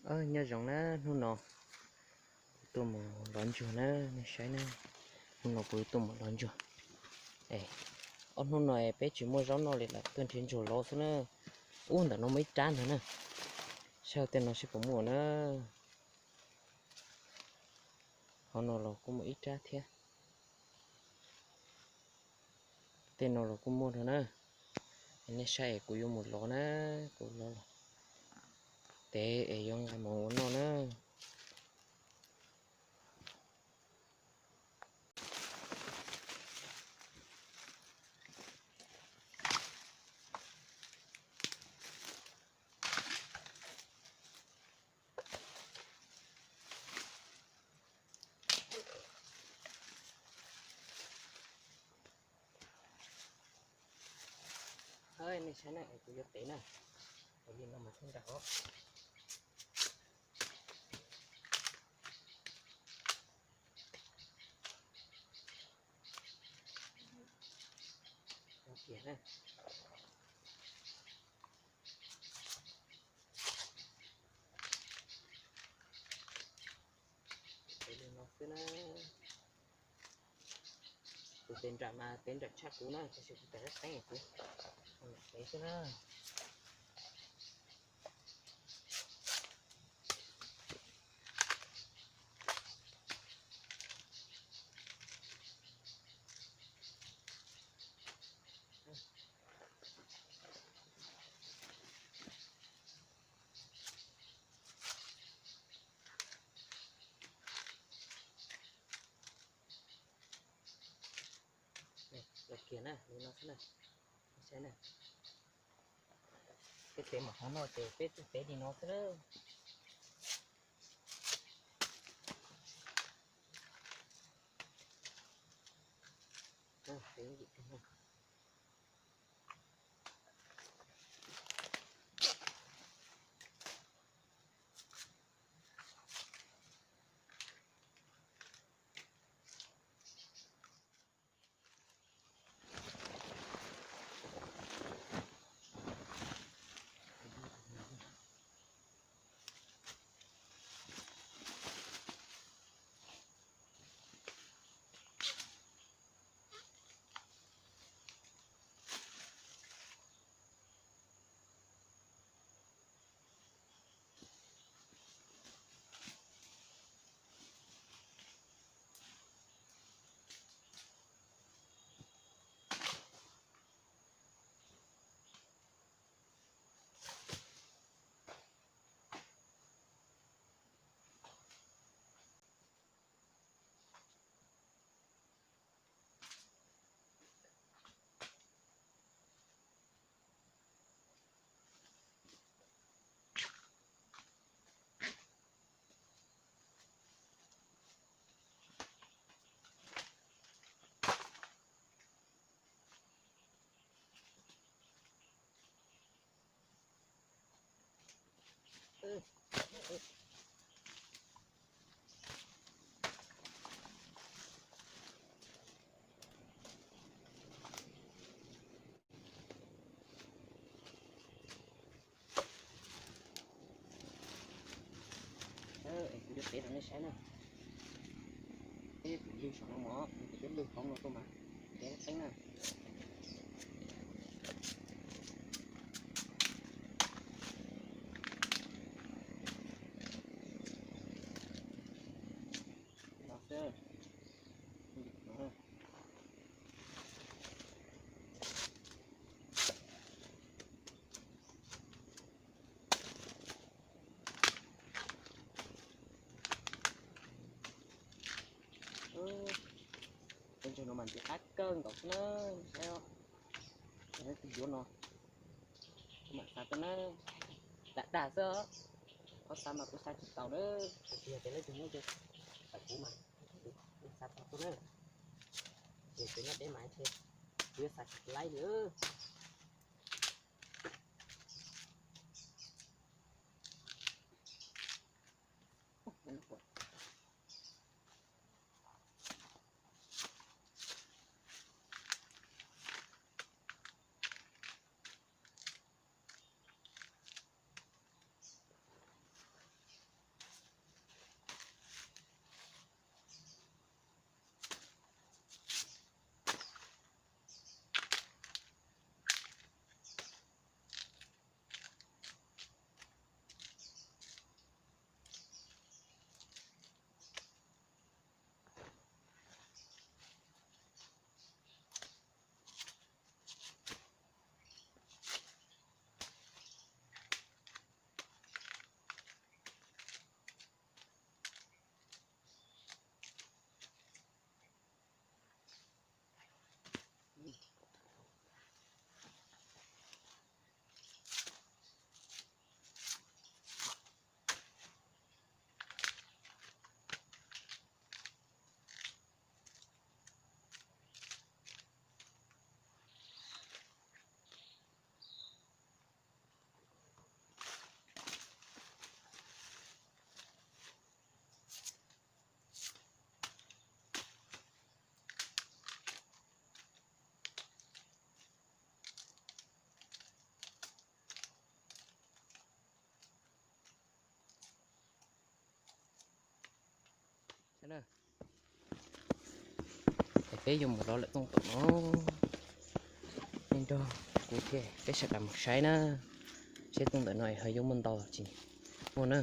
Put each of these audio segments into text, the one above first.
Nyob zoo na, hnub no kuv tuaj mus lov ntsuag na, nej saib na, hnub no kuv tuaj mus lov ntsuag. Es, ob hnub no peb tsis muaj zaub noj li lawm, tuaj nrhiav ntsuag lov xwb na. Ub, ntawm no muaj ib rab ntag na, saib tej no seb puas muaj na. Hauv no los kuj muaj ib rab thiab. Tej no los kuj muaj rau na. Nej saib es kuv yuav mus lov na, kuv lov los tev es yuav nqa mus ua noj na. Nej saib na, kuv yuav tev na, li no mas thiaj nrag os. Li no xwb na. Tus tes nram mas tes nram tshaj kuv na, tab sis kuv tes lab teeb kuv tev xwb na. Los kiag na, li no xwb na. Saib na. Peb tev mam qhov no ces peb twb tev li no xwb na. Kuv yuav tev rau nej saib na. Peb kuv lwg saum no mog, kuv peb lwg hauv no tuaj mas, tev teeb na. Tus ntsuag no mas ntxim qab kawg nkaus xwb na, saib os. Tus yuav no, kuv mam xa tuaj na, dag dag xwb os. Qhov xa mas kuv xa tsis tau na, tias yog tias leej twg muaj ces tawm kuv mas kuv xa tau tuaj na. Ces tseem nyob deb mas ntshe kuv yuav xa tsis laib li. Na, es peb yuav mus rau lawm tooj tom no, nej nrog kuv thiab peb sawv daws mus saib na, seb tooj ntawm no ho yuav muaj ntau tsis muaj na.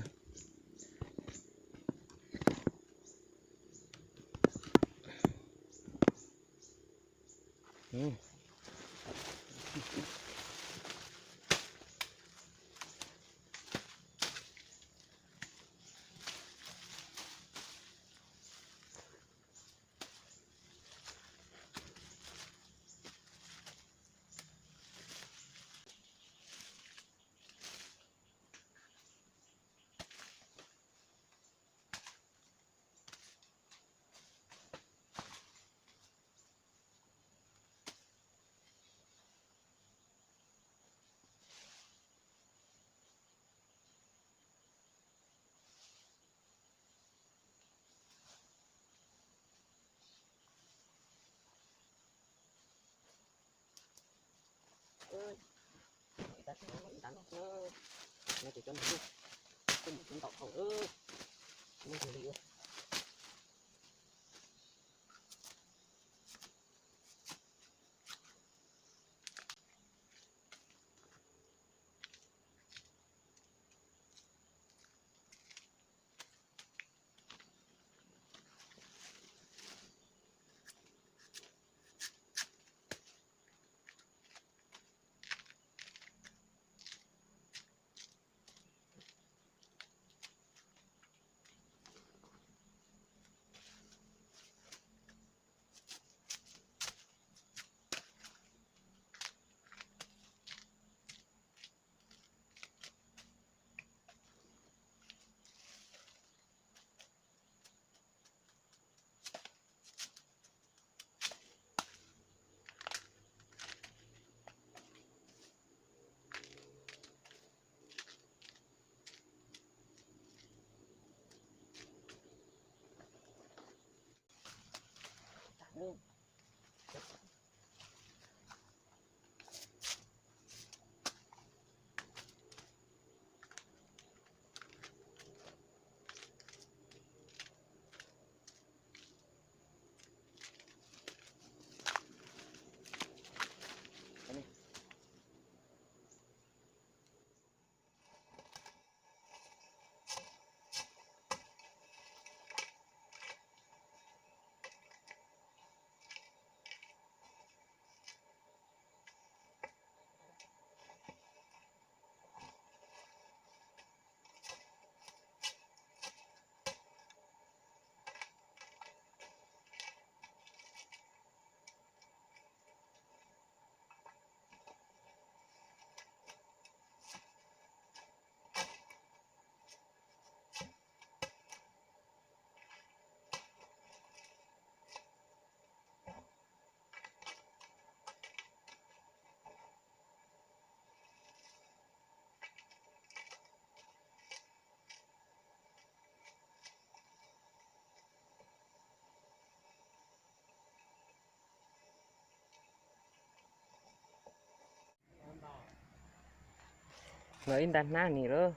Los ib nta hnab ni lauj.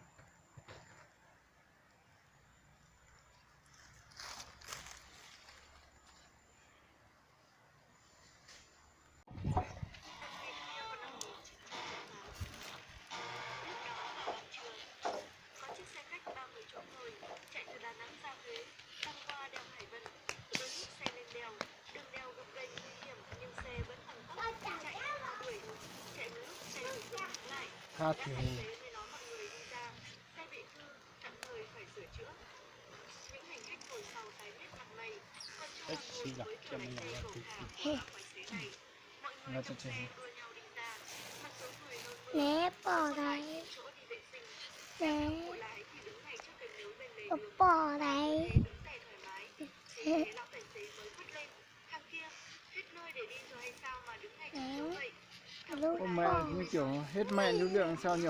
Có chiếc xe khách ba mươi chỗ ngồi chạy từ Đà Nẵng ra Huế, băng qua đèo Hải Vân. Đôi lúc xe lên đèo, đường đèo gập ghềnh nguy hiểm nhưng xe vẫn tăng tốc chạy theo đuổi. Chạy một lúc xe dừng lại. Các tài xế mới nói mọi người đi ra. Xe bị hư, tạm thời phải sửa chữa. Những hành khách ngồi sau tái mét mặt mày, còn Trung Hoa ngồi với kiểu lái xe cầu thả của các tài xế này. Mọi người trong xe đua nhau đi ra, mặc dù người nôn mửa, số còn lại tìm chỗ đi vệ sinh. Xe không phụ lái thì đứng ngay trước kênh nối bên lề đường. Tài xế đứng tay thoải mái, chỉ thấy lão tài xế mới phất lên. Thằng kia, hết nơi để đi rồi hay sao mà đứng ngay trước chỗ vậy? Ơ, mà như kiểu hết mạng lưu lượng sao nhỉ?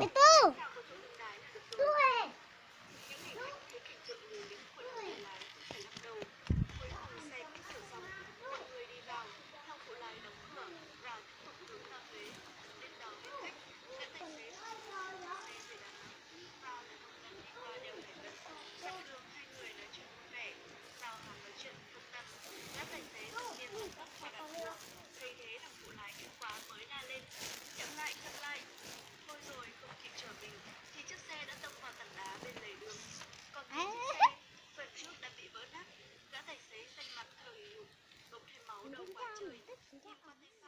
Nkag os.